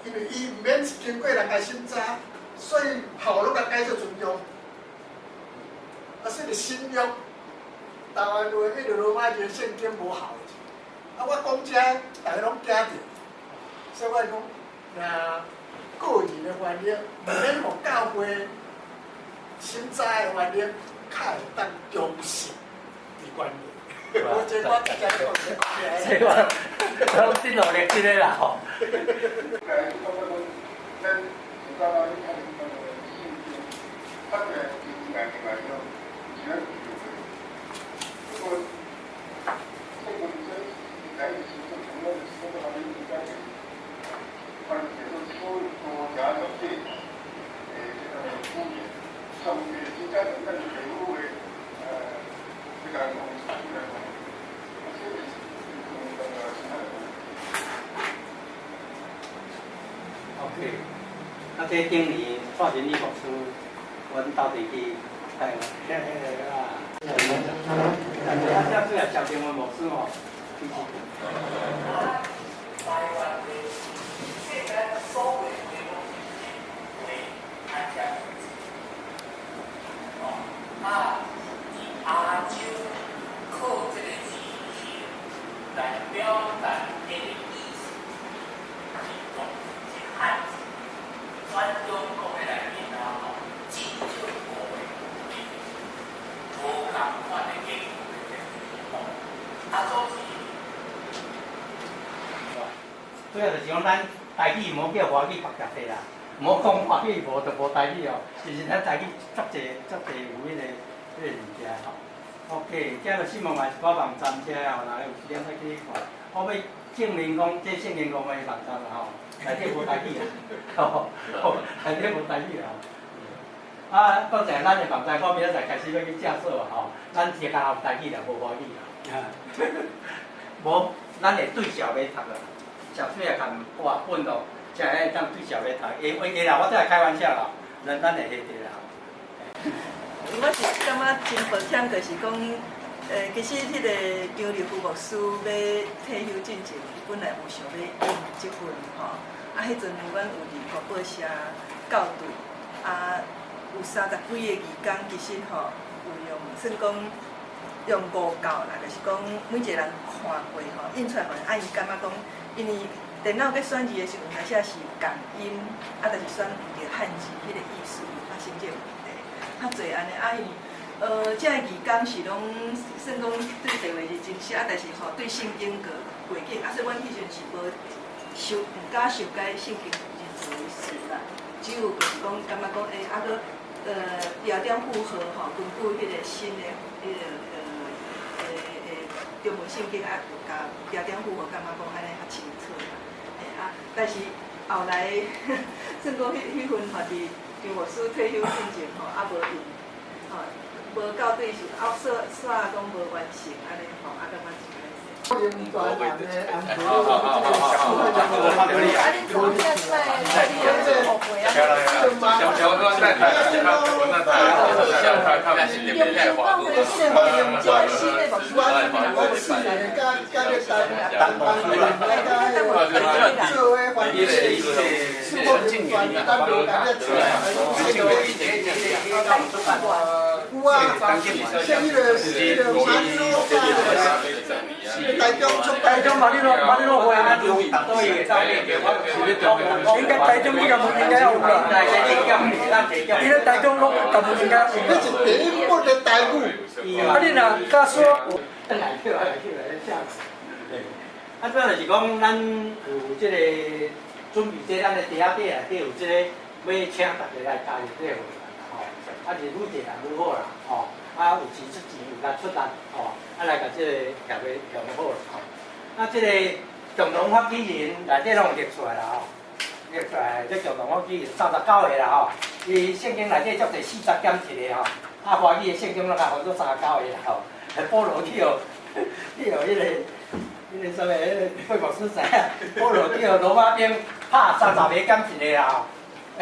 [SPEAKER 7] 因為伊毋免經過人家審查，所以好攏共改做尊重。啊，所以新約台灣話彼個羅馬字聖經無好字。啊，我講這，逐家攏驚著。所以我講，若個人的翻譯，毋免予教會審查的翻譯，較會當忠實佇觀念。我這我直接講，
[SPEAKER 2] 這我我真努力這個啦吼。
[SPEAKER 11] 咱有感覺你看你講的聖經，特別應該另外一種，是咱教會。不過，這個這來自從咱所有的應該是，反正就是所有國家的這這個語言，上面真正是咱政府的這個公司來講，啊，這個是這個是哪個？
[SPEAKER 2] OK，啊，這頂年蔡仁義牧師，阮鬥陣去台灣，嘿嘿啊，啊，這主要蕭清文牧師吼，其實。
[SPEAKER 1] 台灣的世間所有的為安全。款的研究的吼。啊，总之，主要就是讲咱台语毋好叫华语白夹的啦，毋好讲华语无就无台语哦。其实咱台语足济足济有彼个物件吼。OK，这个新闻嘛一寡网站遮吼，若有时间再去看。我欲证明讲这圣经讲的网站啦吼，内底无台语啦，吼，内底无台语啦。啊，讲实咱的网站，我明仔载开始欲去正做吼，咱只敢有台语啦，无华语啦。无，咱会对照欲读啦，小细仔共画本咯，才会当对照欲读。会会会啦，我这系开玩笑啦，咱会彼个啦。
[SPEAKER 12] 我是感觉真抱歉，就是讲，其实彼个张立夫牧师欲退休进前，伊本来有想欲印这份吼，啊，彼阵阮有伫国报社校对，啊，有30几个义工，其实吼有用，算讲用五教啦，就是讲每一个人看过吼，印出来予啊，伊感觉讲，因为电脑欲选字的时阵，有时是仝音，啊，就是选毋著汉字彼个意思有发生这个问题。较济按呢，啊，因为这个义工是拢算讲对电话是真熟，啊，但是吼对圣经阁过紧，啊，所以阮彼阵是无修，毋敢修改圣经认字的词啦，只有就是讲感觉讲，啊，阁标点符号吼，根据彼个新的彼个中文圣经啊，有加标点符号，感觉讲按呢较清楚啦。啊，但是后来算讲彼份吼伫张牧师退休进前吼，啊无印，吼无校对是啊，煞煞讲无完成按呢吼，啊感觉真歹势。
[SPEAKER 7] 啊，
[SPEAKER 12] 恁昨天在你后悔啊？
[SPEAKER 10] 小小我那台，我那台，他们是特别爱华
[SPEAKER 12] 语。
[SPEAKER 7] 我四个佮咧台台湾做的翻译，四个全咱无共咧做。有啊，像彼个马里诺台中出
[SPEAKER 3] 台中马里诺马里诺会，应该台中你敢应该有啦。你咧台中拢敢应该有。
[SPEAKER 7] 那是第一本的台语。
[SPEAKER 3] 啊，你若假说，
[SPEAKER 1] 转来去来去来写。啊，主要就是讲，咱有这个准备，这咱的地下底内底有这个，欲请大家来加入这个会员吼。啊，是愈济人愈好啦，吼。啊，有钱出钱，有力出力，吼。啊，来共这个协会用好啦，吼。啊，这个共同发起人内底拢有列出来啦，吼。列出来，这共同发起人39个啦，吼。伊圣经内底足济40减1个吼。啊，华语的圣经拢共分做三十九个啦，吼。保罗去予去予彼个啥物？彼个费牧师知影，保罗去予罗马兵拍30个减一个啦，吼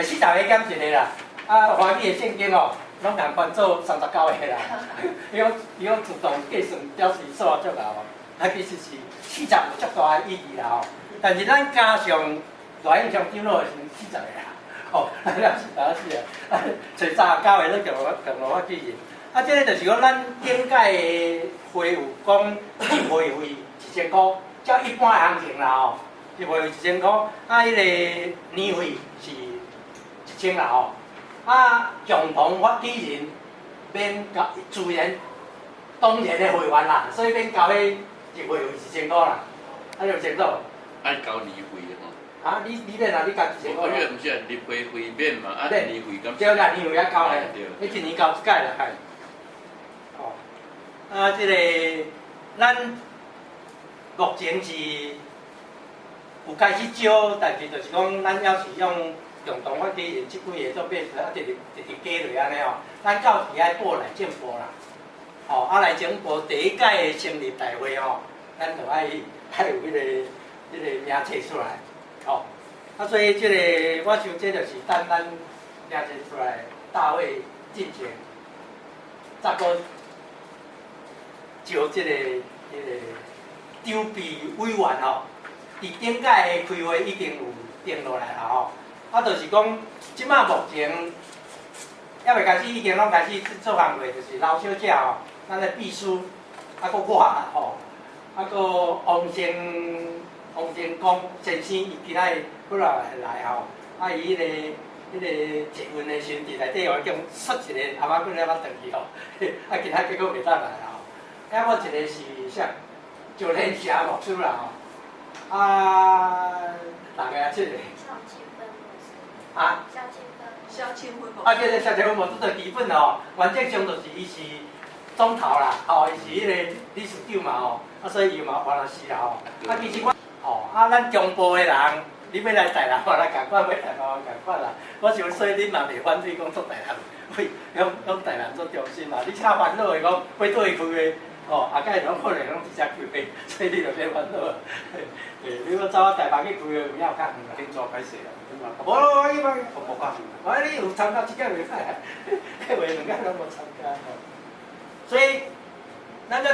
[SPEAKER 1] ，40个减一个啦。啊，华语的圣经哦，拢共翻做三十九个啦。伊讲自动计算表示数学足𠢕，啊，其实是四十有足大的意义啦吼。但是咱加上大英上长老是四十个啦，吼，啊，了是当时啊，揣三十九个咧共共罗发起人。啊，这个就是讲咱顶届的会有讲入会费1000箍，照一般的行情啦吼，入会费一千箍，啊，彼个年费是一千啦吼。啊，共同发起人免交，自然当然的会员啦，所以免交彼入会费一千箍啦。啊，有清楚？
[SPEAKER 4] 爱交年费的吼。
[SPEAKER 1] 啊，你免啊，你交一千箍。
[SPEAKER 4] 我月毋是入会费免嘛，啊年费敢？
[SPEAKER 1] 对啦，年费爱交咧，你一年交一摆啦，系。哦，啊，这个咱目前是有开始招，但是就是讲，咱犹是用共同发起人这几个做变数，啊，直直直直加落按呢吼。咱到时爱报内政部啦，吼，啊内政部第一届的成立大会吼，咱就爱有彼个名册出来，吼。啊，所以这个我想这就是等咱名册出来大会进前，才阁招这个筹备委员吼，伫顶届的开会已经有定落来啦吼。啊，就是讲，这马目前犹未开始，已经拢开始做工课，就是刘小姐吼，咱的秘书，啊，阁我啦吼，啊，阁王成功先生，伊今仔日本来会来吼，啊，伊彼个彼个捷运的时阵，伫内底我叫摔一个阿妈棍了，转去吼，啊，今仔结果袂当来啦吼。啊，我一个是啥？赵连霞牧师啦吼，啊，大概这个。啊。
[SPEAKER 13] 萧清芬。
[SPEAKER 12] 萧清芬。
[SPEAKER 1] 啊，这个萧清芬牧师就基本吼，原则上就是伊是总头啦，吼，伊是彼个理事长嘛吼，啊，所以伊嘛原来是啦吼。啊，其实我，吼，啊，咱中部的人，你欲来台南，我来共款，欲来台湾共款啦。我想所以恁嘛袂反对讲做台南，为用用台南做中心嘛。你较烦恼的讲，欲佗位开会，吼，啊，盖拢可能拢伫遮开会，所以你就免烦恼。嘿，你欲走到台北去开会，有影有较远啦。
[SPEAKER 5] 顶早歹势啦，
[SPEAKER 1] 无，我伊嘛，
[SPEAKER 5] 无较远。
[SPEAKER 1] 我你有参加这届袂歹，彼话两届拢无参加吼。所以，咱就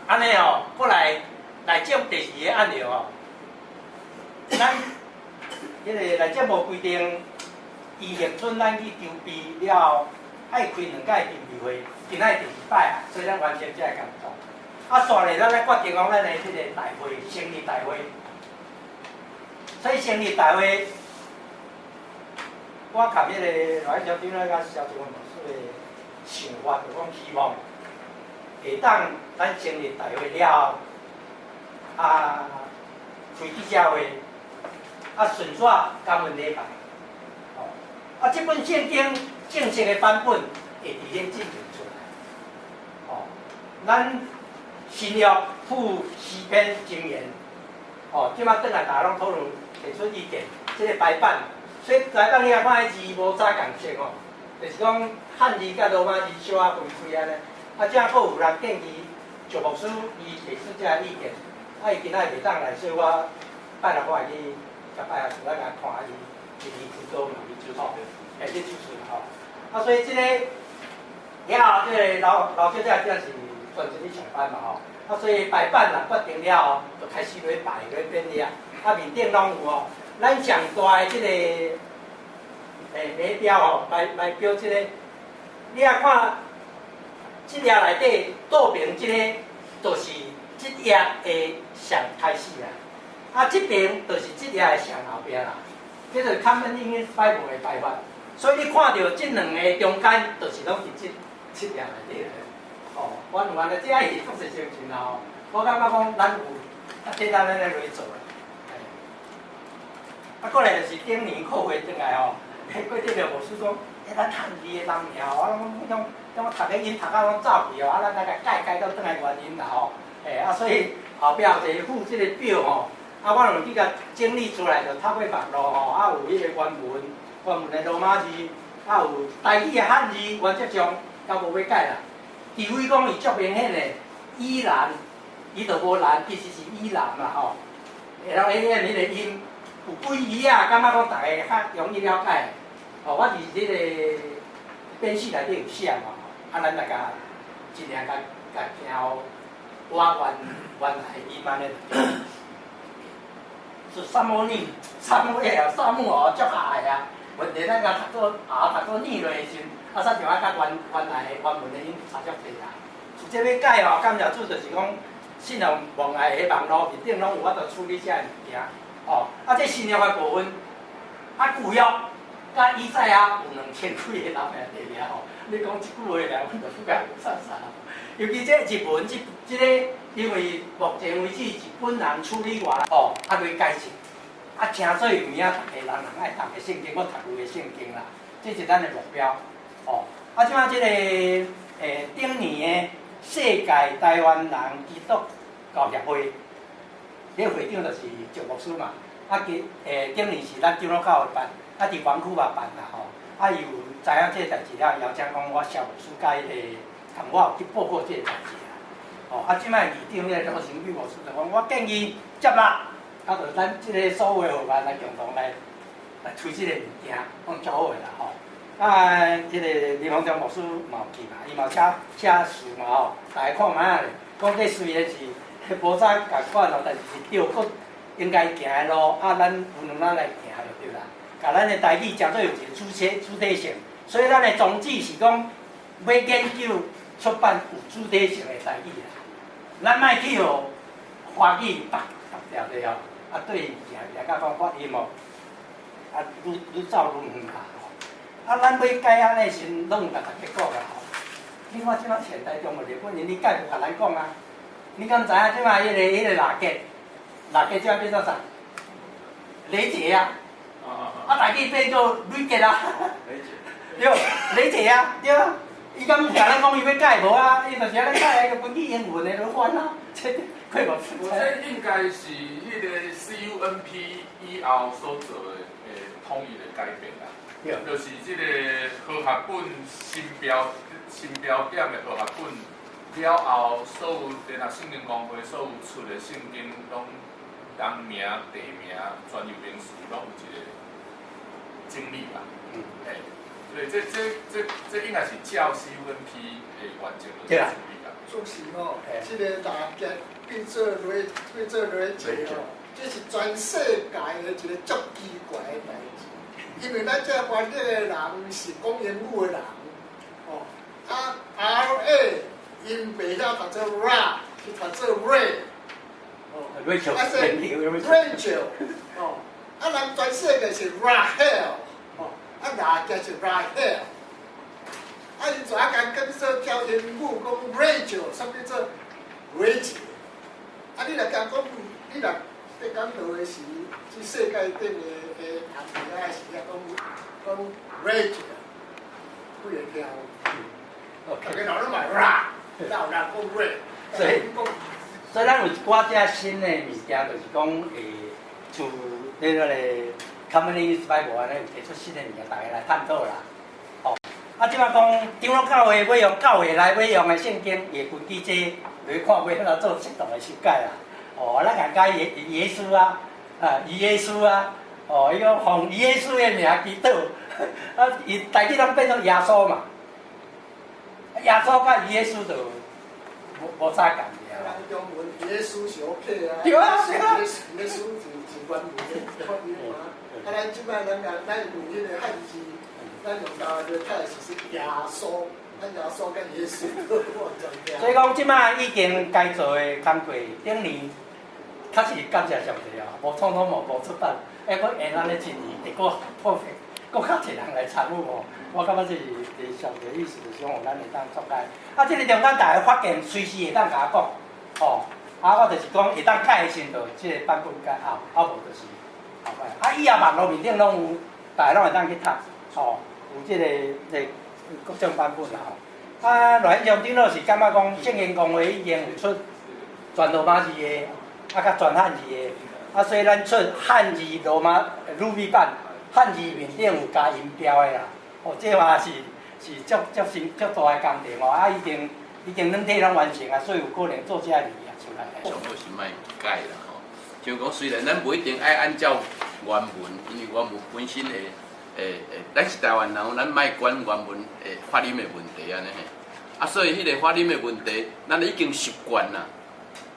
[SPEAKER 1] 按呢吼，过来内政第二个案例吼，咱彼个内政部规定，伊核准咱去筹备了后，爱开两届筹备会，今仔第二摆啊，所以咱完成这个工作。啊，煞咧，咱来决定讲，咱的这个大会成立大会，所以成立大会，我佮彼个罗小长咧，佮萧志文老师的想法，就讲希望会当咱成立大会了后，啊，开记者会，啊，顺续感恩礼拜，哦，啊，这本圣经正式的版本会伫咧进行出来，哦，咱新约附诗篇箴言，哦，这马转来大家拢讨论提出意见，这个排版，所以排版你来看，彼字无啥仝色哦，就是讲汉字佮罗马字小可分开按呢。啊，这阁有人建议赵牧师伊提出这个意见，啊，伊今仔袂当来，所以我拜六我会去甲拜下，来共看伊一字开刀嘛，吼，会去手术吼。啊，所以这个了后，这个老老小姐这是专职咧上班嘛吼。啊，所以排版啦决定了后，就开始咧排咧编列啊。啊，面顶拢有哦。咱上大的这个码标吼，来标这个，你啊看，这页内底倒边这个，就是这页的上开始啦。啊，这边就是这页的上后壁啦。这就是 Common English Bible 的排法。所以你看著这两个中间，就是拢伫这页内底。哦，我有按呢，这是足济精神啦吼。我感觉讲咱有，啊，这咱按呢落去做啦。啊，过来就是顶年扩会转来吼，过顶个牧师讲，欸，咱汉字的人名吼，啊，拢拢拢读个音读到拢走去哦，啊，咱来共改改到转来原音啦吼。欸，啊，所以后壁有一个附这个表吼，啊，我有去共整理出来，就透过网路吼，啊，有彼个原文，原文的罗马字，啊，有台语的汉字，原则上都无欲改啦。除非讲伊足明显的依然，伊就无难，其实是依然啦吼。然后迄个彼个音有几字啊，感觉讲逐个较容易了解。吼，我伫这个编序内底有写嘛，啊，咱来共尽量共共听我原原来音按呢。是撒母耳，撒母耳啊，撒母耳足下的啊。问题咱共读做啊，读做耳落的时阵，啊，实上啊，佮原来的原文的音差足济啦。直接欲改吼，感谢主就是讲，信仰望爱的网路面顶拢有法度处理这个物件。哦，啊，这新约的部分，啊，旧约佮以赛亚有2000几个人名伫遐吼。你讲一句话来，阮就感觉雾煞煞。尤其这日文，这个，因为目前为止日本人处理外哦，啊，来解释，啊，成做有影，逐个人人爱读的圣经，我读有的圣经啦，这是咱的目标，哦。啊，这摆这个顶年的世界台湾人基督教协会，这个会长就是赵牧师嘛，啊，其顶年是咱长老教会办，啊，伫湾区嘛办啦吼，啊，伊有知影这个代志了，邀请讲我萧牧师佮彼个，共我有去报告这个代志啦。哦，啊，这摆议长彼个罗成玉牧师就讲，我建议接纳，啊，就咱这个所有伙伴来共同来推这个物件，讲足好的啦吼。啊，这个林宏忠牧师嘛有去嘛，伊嘛写写词嘛吼，大家看觅仔咧，讲这虽然是无啥仝款哦，但是是对国应该行的路，啊，咱有两咱来行就对啦。共咱的台语诚做有一个主体性，所以咱的宗旨是讲欲研究出版有主体性的台语啦。咱莫去予华语绑绑掉对哦，啊对行行到讲发音哦，啊愈愈走愈远啦吼。
[SPEAKER 2] 啊，咱欲改按呢時，攏有共大家講啊吼。你看這馬現代中國日本人，你改無共咱講啊？你敢知影這馬彼個拉結，拉結這馬變做啥？雷傑啊！啊，台語變做雷傑啊！對，雷傑啊，對啊。伊敢共咱講伊欲改無啊？伊就是按呢改，根據英文的來翻啊。這佢無。
[SPEAKER 10] 這應該是彼個 CUNP 以後所做的統一的改變啦。就是這個和合本新標點的和合本了後，所有聯合聖經公會所有出的聖經，攏人名、地名、專有名詞，攏有一個整理啦。嘿，所以這應該是照 CUNP 的原則來處理啦。
[SPEAKER 7] 就是吼，這個拉結變做雷傑吼，這是全世界的一個足奇怪的代誌。因為咱這翻譯的人是講英語的人，哦，啊 R A 𪜶袂曉讀做 Ra，是讀做 Ray，哦，
[SPEAKER 2] 啊
[SPEAKER 7] 說 Rachel，哦，啊人全世界是 Rahel，哦，啊拉結是 Rahel，啊𪜶怎啊共叫做教英語講 Rachel，啥物做 Rachel，啊你若共講，你若佇講道的時，這世界頂的人佇遐時遐講 Rachel，幾會聽？逐家人攏嘛 Ra，哪有人講 Ray？
[SPEAKER 2] 所以咱有一寡這新的物件，就是講像那個 Common English Bible 按呢，有提出新的物件，大家來探討啦。哦，啊，這擺講長老教會欲用教會內欲用的聖經，會根據這來看欲按怎做適當的修改啦。哦，咱共改耶穌啊，啊，耶穌啊，哦，伊講奉耶穌的名祈禱，啊，伊台語攏變做耶穌嘛，耶穌佮耶穌就無啥仝爾
[SPEAKER 7] 啊。中文耶穌是 OK 啊，
[SPEAKER 2] 對啊，對啊。
[SPEAKER 7] 耶穌是原文的發音嘛。啊，咱這擺咱用彼個漢字，咱用台灣的睇是耶穌，咱耶穌佮耶穌。
[SPEAKER 2] 所以講，這擺已經該做的工課，頂年確實感謝上帝啊，無匆匆無無出版，還閣會咱咧一年會閣 perfect，閣較濟人來參與哦。我感覺這是上帝意思，就是講，咱會當創開。啊，這個中間大家發現，隨時會當共我講，吼。啊，我就是講會當改的時陣，就這個版本改，啊，啊無就是後擺。啊，以後網路面頂攏有，大家攏會當去讀，吼，有這個各種版本啦吼。啊，賴漢祥長老是感覺講聖經公會已經有出全羅馬字的，啊，佮全漢字的，啊，所以咱出漢字羅馬魯米版，漢字面頂有加音標的啦。哦，這嘛是足足新足大的工程哦，啊，已經軟體攏完成啊，所以有可能做這個字也出來。
[SPEAKER 4] 上好是莫改啦吼，像講雖然咱無一定愛按照原文，因為原文本身的咱是台灣人，咱莫管原文的發音的問題按呢嘿。啊，所以彼個發音的問題，咱已經習慣啦。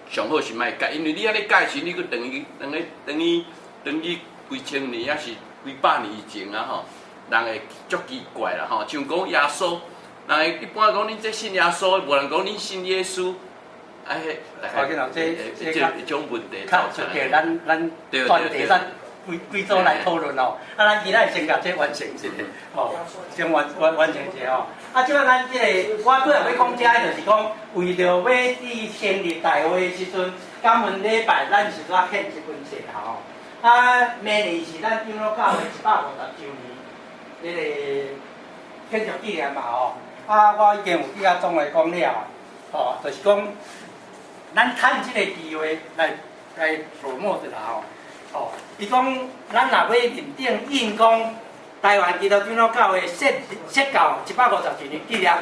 [SPEAKER 4] 上好是莫改，因為你按呢改時，你閣轉去轉去轉去轉去幾千年，抑是幾百年前啊吼，人會足奇怪啦吼。像講耶穌，人會一般講恁這信耶穌，無人講恁信耶穌。啊，彼
[SPEAKER 2] 大概這
[SPEAKER 4] 這種問題
[SPEAKER 2] 較出來，咱全體咱規規組來討論哦。啊，咱今仔先共這完成一下，吼，先完成一下吼。啊，這擺咱這個，我本來欲講這個，就是講為著欲佇成立大會的時陣，感恩禮拜，咱是煞獻這份冊啦吼。啊，明年是咱長老教會150週年，這個慶祝紀念嘛吼。啊，我已經有去共總會講了，吼，就是講咱趁這個機會來 promote 啦吼。吼，伊講咱若欲面頂印講台灣基督長老教會設教150週年紀念，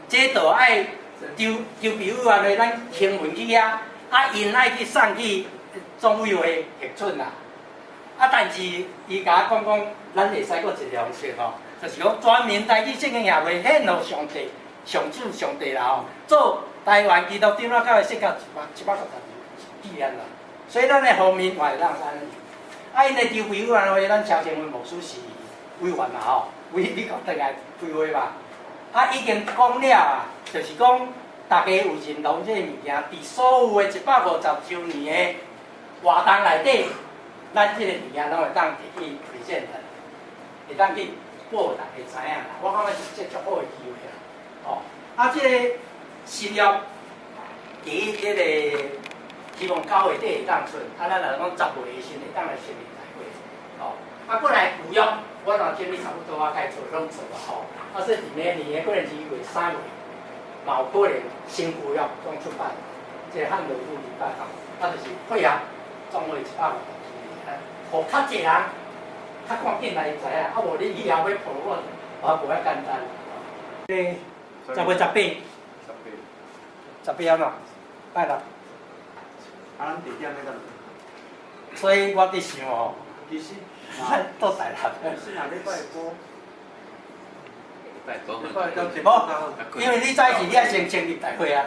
[SPEAKER 2] 這就愛籌備委員會咱呈文去遐，啊，𪜶愛去送去總委會核准啦。啊，但是伊共我講講，咱會使閣一個方式吼，就是講全民台語聖經協會獻予上帝、上主、上帝啦吼，做台灣基督長老教會設教150週年紀念啦。所以咱的封面嘛會當按呢。啊，𪜶的籌備委員會，咱蕭清文牧師是委員嘛吼，委美國轉來開會嘛。啊，已經講了啊，就是講大家有認同這個物件，佇所有的150週年的活動內底，咱這個物件攏會當提去 present，會當去
[SPEAKER 1] 報，大家知影啦。我感覺是這足好的機會啦。哦，啊，這個新約佇這個希望教會底會當出，啊，咱若講10月的時會當來成立大會。哦，啊，過來舊約，我若整理差不多，我該做攏做啊吼。啊，所以佇明年的可能是1月3月，嘛有可能新舊約總出版，這個漢羅姆禮拜吼，啊，就是配合總會150年，予較濟人較趕緊來知影，啊，無你以後欲報我，我無遐簡單。10月18，18按怎？拜六。
[SPEAKER 5] 啊，咱地點咧佗？
[SPEAKER 1] 所以我佇想吼，
[SPEAKER 5] 其實，
[SPEAKER 1] 咱倒台南。
[SPEAKER 5] 其實若禮拜五，
[SPEAKER 4] 拜五。
[SPEAKER 1] 無，因為你早時你愛先成立大會啊，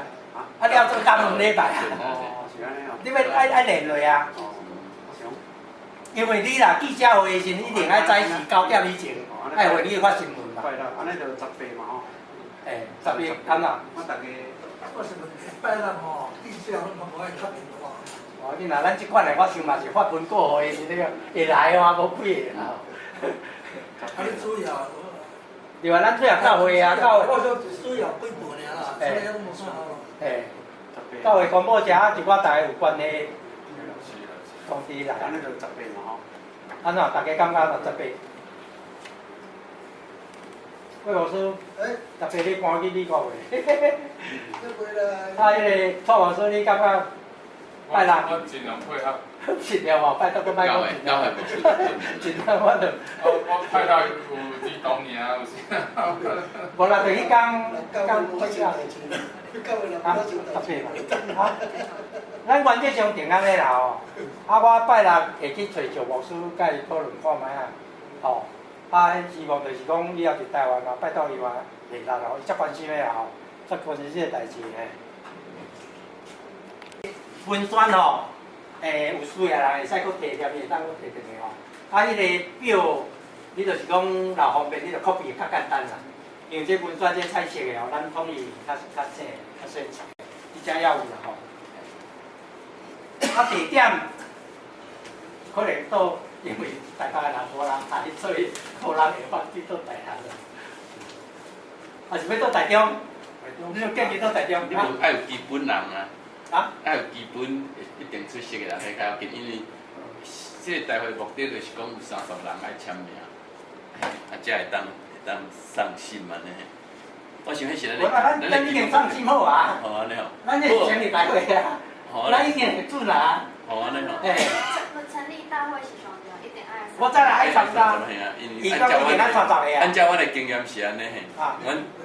[SPEAKER 1] 啊你要做感恩禮拜啊。
[SPEAKER 5] 哦，是按呢哦。
[SPEAKER 1] 你欲愛連落啊。因為你若記者會的時陣，一定愛早時9點以前，愛予你發新聞嘛。
[SPEAKER 5] 拜六，按呢就18嘛吼。
[SPEAKER 1] 欸，18按怎？
[SPEAKER 5] 我逐家。
[SPEAKER 3] 我是問拜六吼，記者攏無愛打電話。
[SPEAKER 1] 無要緊啦，咱這款的我想嘛是發文告予伊是那個會來啊，無幾個啦。
[SPEAKER 3] 啊，你主要。
[SPEAKER 1] 對啊，咱主要教會啊，教會。
[SPEAKER 3] 我說主要幾部爾啦，所以攏無啥好。
[SPEAKER 1] 欸，教會公布者一寡大家有關係。通知來。
[SPEAKER 5] 按呢就18嘛吼。
[SPEAKER 1] 按怎？大家感覺就18？郭老師，18你搬去美國未？啊，彼個蔡老師，你感覺拜六？
[SPEAKER 10] 我盡量配合。
[SPEAKER 1] 盡量哦，拜託閣莫講盡量。盡量我就。
[SPEAKER 10] 我拜六有兒童營，有時。
[SPEAKER 1] 無啦，就彼工，工啊，18嘛。啊，咱原則上定按呢啦吼。啊，我拜六會去揣趙牧師，佮伊討論看覓啊。吼，啊，希望就是講以後佇台灣啊，拜託伊嘛袂力哦，伊足關心的啦吼，足關心這個代誌嘿。文宣吼，有需要人會使閣提念，會當閣提電話吼。啊，彼個表，你就是講若方便，你就 copy 較簡單啦。因為這文宣這彩色的吼，咱統一較較省較省錢，你遮也有啦吼。啊，地點可能到，因為台北的人無人來，所以無人會放棄到台南啦。啊，是欲到台中？你就建議到台中。
[SPEAKER 4] 你無愛有基本人啊？
[SPEAKER 1] 啊？
[SPEAKER 4] 愛有基本一定出席的人，彼較要緊，因為這個大會目的就是講有30人愛簽名，啊，才會當送信按呢。我想彼是咱
[SPEAKER 1] 咱咱已經送信好啊。
[SPEAKER 4] 好按呢吼。
[SPEAKER 1] 咱這是成立大會啊。咱已經會準啊。
[SPEAKER 4] 好按呢吼。
[SPEAKER 1] 欸。
[SPEAKER 13] 成立大會是上重要，一定愛。
[SPEAKER 1] 我知啦，愛參加。伊講一定愛30個啊。
[SPEAKER 4] 按照阮的經驗是按呢嘿。
[SPEAKER 1] 啊。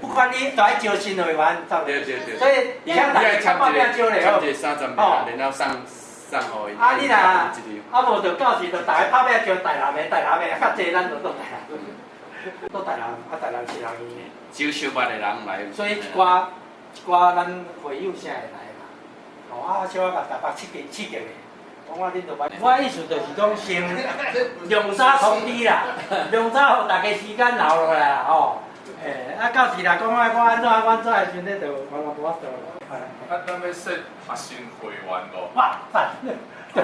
[SPEAKER 1] 不管你都愛招新會員，
[SPEAKER 4] 對對對。
[SPEAKER 1] 所以而且大家報名招咧
[SPEAKER 4] 簽一個30名，然後送送予伊。
[SPEAKER 1] 啊，你若啊無就到時就逐家拍拼招台南的，台南的較濟，咱就倒台南。倒台南，啊台南是人伊。
[SPEAKER 4] 招小捌的人來。
[SPEAKER 1] 所以一寡一寡咱會友啥會來啦。哦啊，小可共台北刺激刺激的。我恁就我意思就是講先量早通知啦，量早予大家時間留落來啦吼。欸，啊到時若講愛我按怎按怎的時陣，就我嘛無法度啦。
[SPEAKER 10] 啊，咱欲設學生會員無？
[SPEAKER 1] 哇，讚！
[SPEAKER 10] 我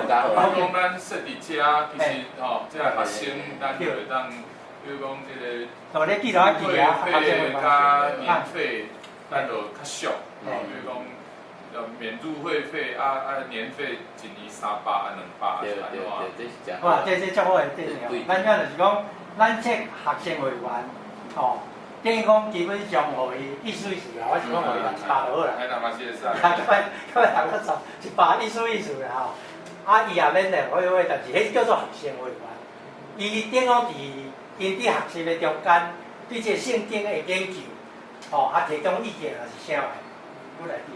[SPEAKER 10] 講咱設佇遮，其實吼，這個學生咱就會當，比如講這個
[SPEAKER 1] 哦，你記落記啊，
[SPEAKER 10] 會費佮年費，咱就較俗，吼，比如講。免入會費啊啊，年費一年300啊200啊，
[SPEAKER 4] 對對對，這是誠
[SPEAKER 1] 好。哇，這足好的，這是咱遐就是講，咱設學生會員，吼，等於講基本上予伊意思意思啦，我是講予伊100就好啦。
[SPEAKER 10] 哎，那嘛是會使。
[SPEAKER 1] 啊，到尾人閣100意思意思啦吼。啊，伊也免來會會，但是彼叫做學生會員。伊等於講佇𪜶佇學習的中間，對這個聖經的研究，吼，啊提供意見也是啥的，阮內底。